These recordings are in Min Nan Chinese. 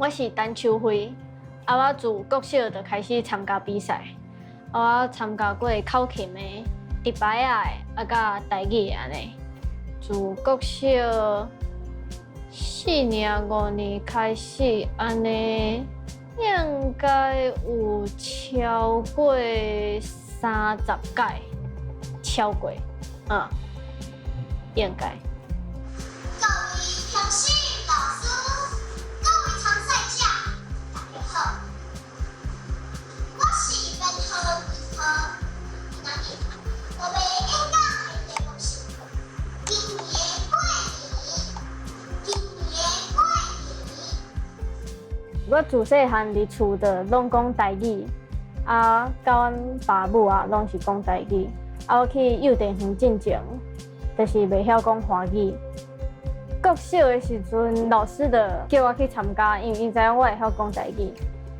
我是陳秋惠，啊，我自國小就開始參加比賽，啊，我參加過口琴的、直排仔的，啊，佮台語的按呢。自國小4年、5年開始按呢，應該有超過30屆，超過，應該。各位評審老師，各位參賽者，大家好，我是編號2號，今仔日我欲演講的題目是今年的過年，今年的過年。我自細漢佇厝就攏講台語，啊，佮阮爸母啊攏是講台語。啊，我去幼稚園進前，就是袂曉講華語。國小的時陣，老師就叫我去參加，因為𪜶知影我會曉講台語，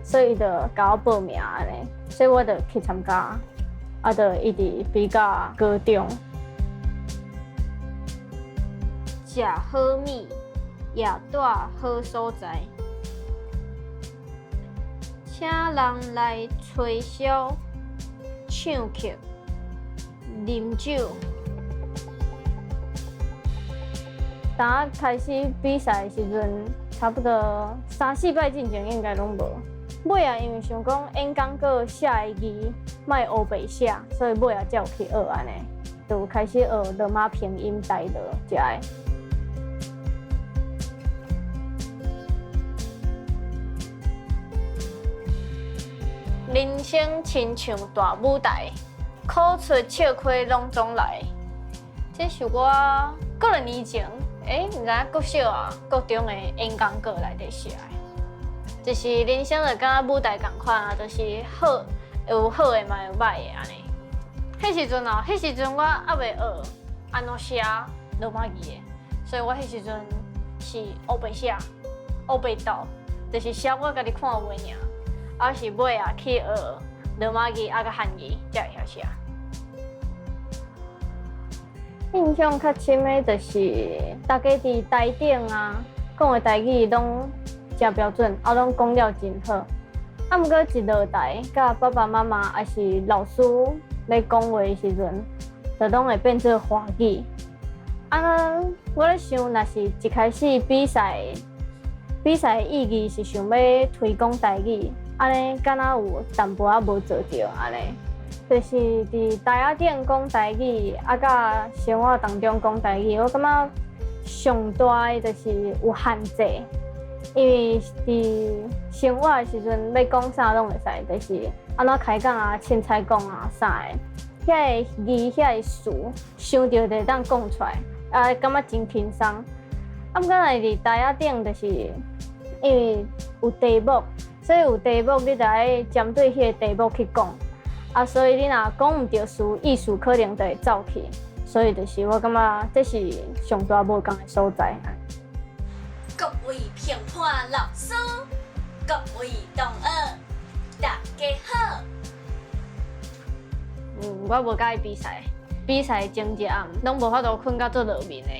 所以伊就共我報名按呢，所以我就去參加，啊，就一直比到高中。食好物，也蹛好所在，請人來吹簫、唱曲、啉酒。當我開始比賽的時陣，差不多三四擺進前應該攏無。尾仔因為想講演講稿寫的字莫烏白寫，所以尾仔才有去學按呢，就開始學羅馬拼音台羅遮的。人生親像大舞台，苦出笑開攏總來。這是我幾若年前，欸，毋知影國小啊、國中的演講稿內底寫的。就是人生就敢若舞台仝款啊，就是好有好的嘛，有䆀的按呢。彼時陣啊，彼時陣我猶未學按怎寫羅馬字的，所以我彼時陣是烏白寫、烏白鬥，就是寫我家己看有的爾。啊是尾仔去學羅馬字啊，佮漢字才會曉寫。印象較深的，就是大家佇台頂啊，講的台語攏誠標準，啊攏講了真好。啊，毋過一落台，佮爸爸媽媽抑是老師咧講話的時陣，就攏會變做華語。啊，我咧想，若是一開始比賽，比賽的意義是想欲推廣台語。按呢，敢若有淡薄仔無做著按呢，就是佇台仔頂講台語，啊，佮生活當中講台語，我感覺上大的就是有限制，因為佇生活的時陣欲講啥攏會使，就是按怎開講啊、凊彩講啊啥的，遐個字、遐個詞想著就會當講出來，啊，感覺真輕鬆。啊，毋過若佇台仔頂，就是因為有題目。所以有題目，你就愛針對彼個題目去講，啊，所以你若講毋著詞，意思可能就會走去，所以就是我感覺這是上大無仝的所在。各位評判老師，各位同學，大家好。我無佮意比賽，比賽前一暗攏無法度睏甲足落眠的。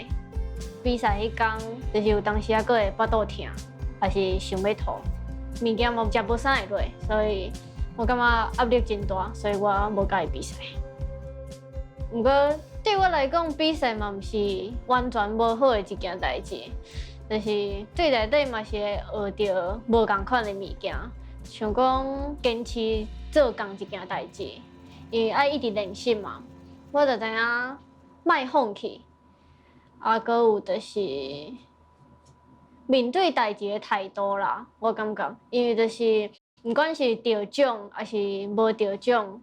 比賽彼工，就是有當時仔閣會腹肚疼，抑是想欲吐。物件嘛食無啥會落，所以我感覺壓力真大，所以我無佮意比賽。毋過對我來講，比賽嘛毋是完全無好的一件代誌，就是對內底嘛是會學著無仝款的物件，像講堅持做仝一件代誌，因為愛一直練習嘛，我就知影莫放棄，啊，閣有就是。面對代誌的態度啦，我感覺，因為就是毋管是得獎抑是無得獎，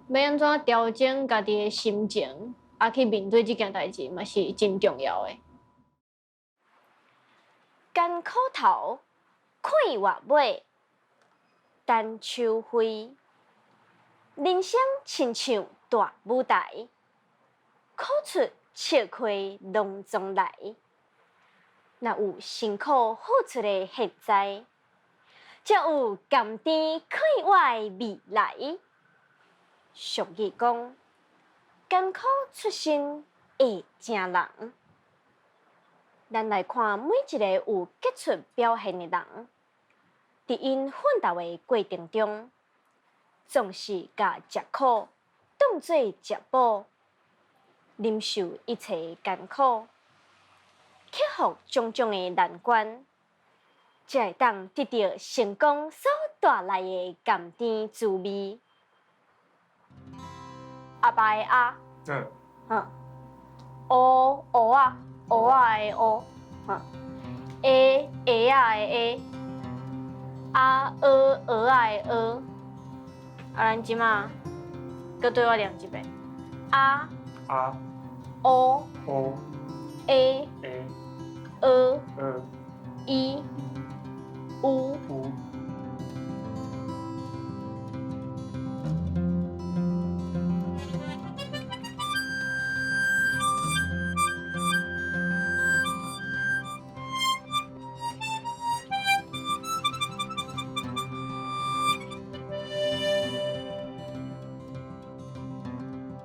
欲按怎調整家己的心情，啊去面對這件代誌嘛是真重要的。艱苦頭，快活尾，陳秋惠，人生親像大舞台，苦出笑開攏總來。若有辛苦付出的現在，才有甘甜快活的未來。俗語講，艱苦出身會成人。咱來看每一个有傑出表現的人，佇𪜶奮鬥的過程中，總是共食苦當做食補，忍受一切艱苦，克服種種的難關，才會當得著成功所帶來的甘甜滋味。阿爸的阿，嗯，烏烏仔，烏仔的烏，哈，A 鞋仔的鞋，阿蚵蚵仔的蚵，啊，咱這馬閣對我念一遍，阿阿烏烏 A A 蚵蚵 E 烏。烏。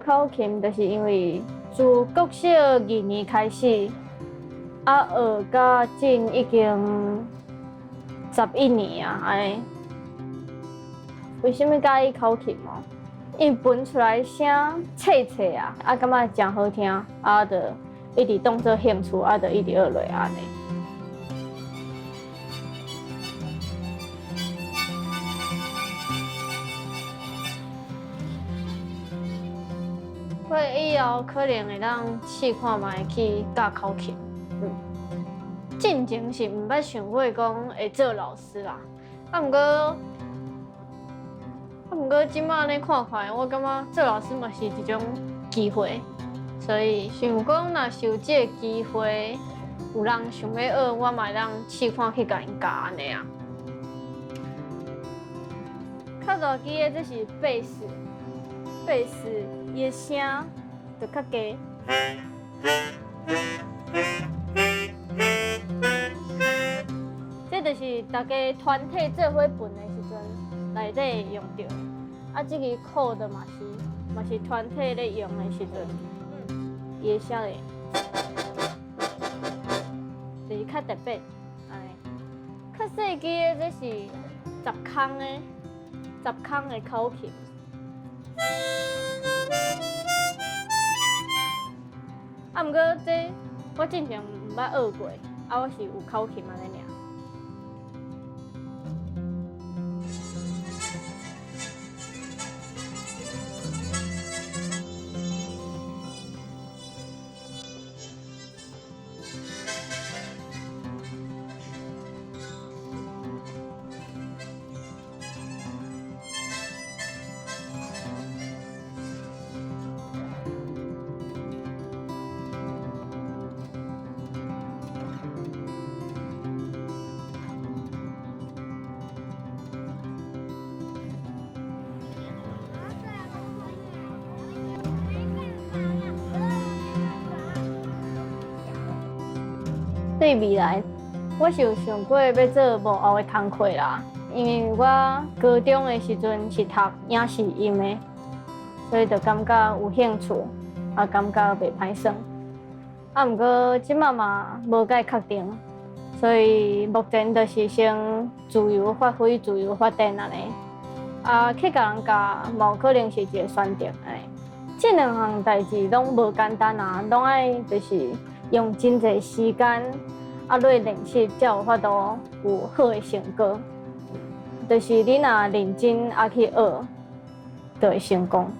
口琴就是因為自國小二年開始，啊學到這已經11年啊，按呢。為啥物佮意口琴哦？因為彈出來聲脆脆啊，啊感覺誠好聽，啊就一直當做興趣，啊就一直學落按呢。我以後可能會當試看覓去教口琴。進前是毋捌想過講會做老師啦，啊，毋過這馬按呢看看，我感覺做老師嘛是一種機會，所以想講若是有這個機會，有人想欲學，我嘛會當試看去共𪜶教按呢啊。較大支的這是貝斯，貝斯伊的聲就較低。這就是大家團體做伙彈的時陣，內底會用著。啊，這支鼓的嘛是團體咧用的時陣，伊的聲咧，就是較特別，按呢。較細支的這是10空的口琴。啊，毋過這我之前毋捌學過，啊，我是有口琴按呢爾。對未來，我是有想過欲做幕後的工課啦，因為我高中的時陣是讀影視音的，所以就感覺有興趣，也感覺袂歹耍。啊，毋過這馬嘛無蓋確定，所以目前就是先自由發揮、自由發展按呢。啊，去共人教嘛有可能是一個選擇按呢。這兩項代誌攏無簡單啊，攏愛就是用真濟時間啊，落練習，才有法度有好的成果。就是你若認真啊去學，就會成功。